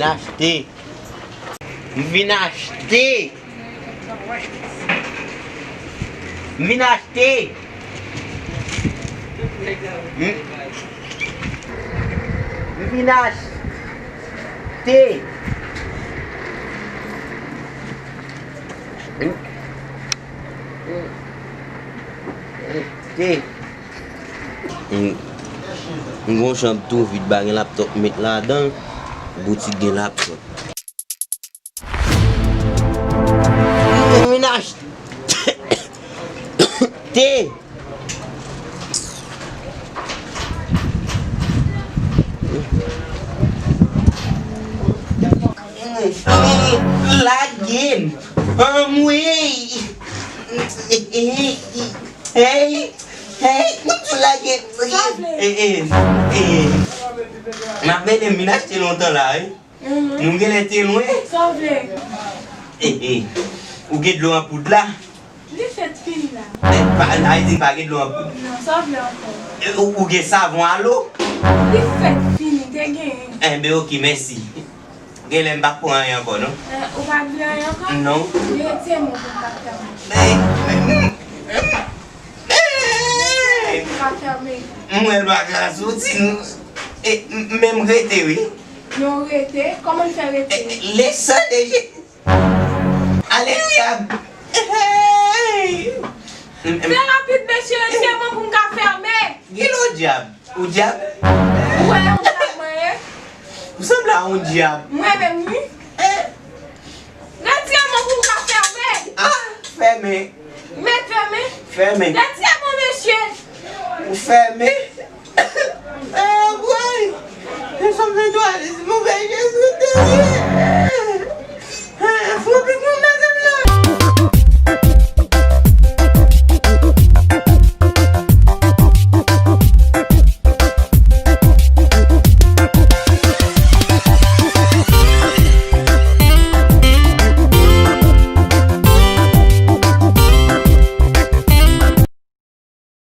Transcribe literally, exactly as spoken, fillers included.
Achte. M vin achte. M vin achte. M, m vin achte. Achte. M, m gon chanm tou vid, pa gen laptòp m met ladan l, boutik gen laptòp. M vin achte. Lage m. Anmwey. Hey, hey, m tou lage. Sa vle? Eh, eh, eh. N ap mele m vin achte lontan la, wi. Mhm. Nou genlè te lwen. Sa w vle? Eh, eh. Ou gen dlo an poud la? Li fèk fini la. Eh, pa, Ayiti pa gen dlo an poud. Non, sa w vle ankò? Eh, ou, ou gen savon alo? Li fèk fini, te genyen. Enben, oke, mèsi. Genlè m pa pran anyen ankò, non. Eh, ou pa vle anyen ankò? Non. Rete, mon bon, pa fè anyen. Men, men, men, men. Ou ka fèmen. M wè l pa ka soti, non. E, m, men m rete, wi. Non, rete. Kòman l fè rete? E, le san de Je-, Alelouya. Hey. M, m. Fè rapid, mesye, retirè mwen pou m ka fèmen. Gilo dyab. Ou dyab? Ou wè yon dyab mwen ye? Ou sanble a yon dyab. Mwen menm, wi. Eh. Retirè mwen pou m ka fèmen. Ah, fèmen. Mèt fèmen. Fèmen. Retirè mwen, mesye. Ou fèmen. Ah, bwoy. Nous sommes étoilés, c'est mauvais Jésus de Dieu.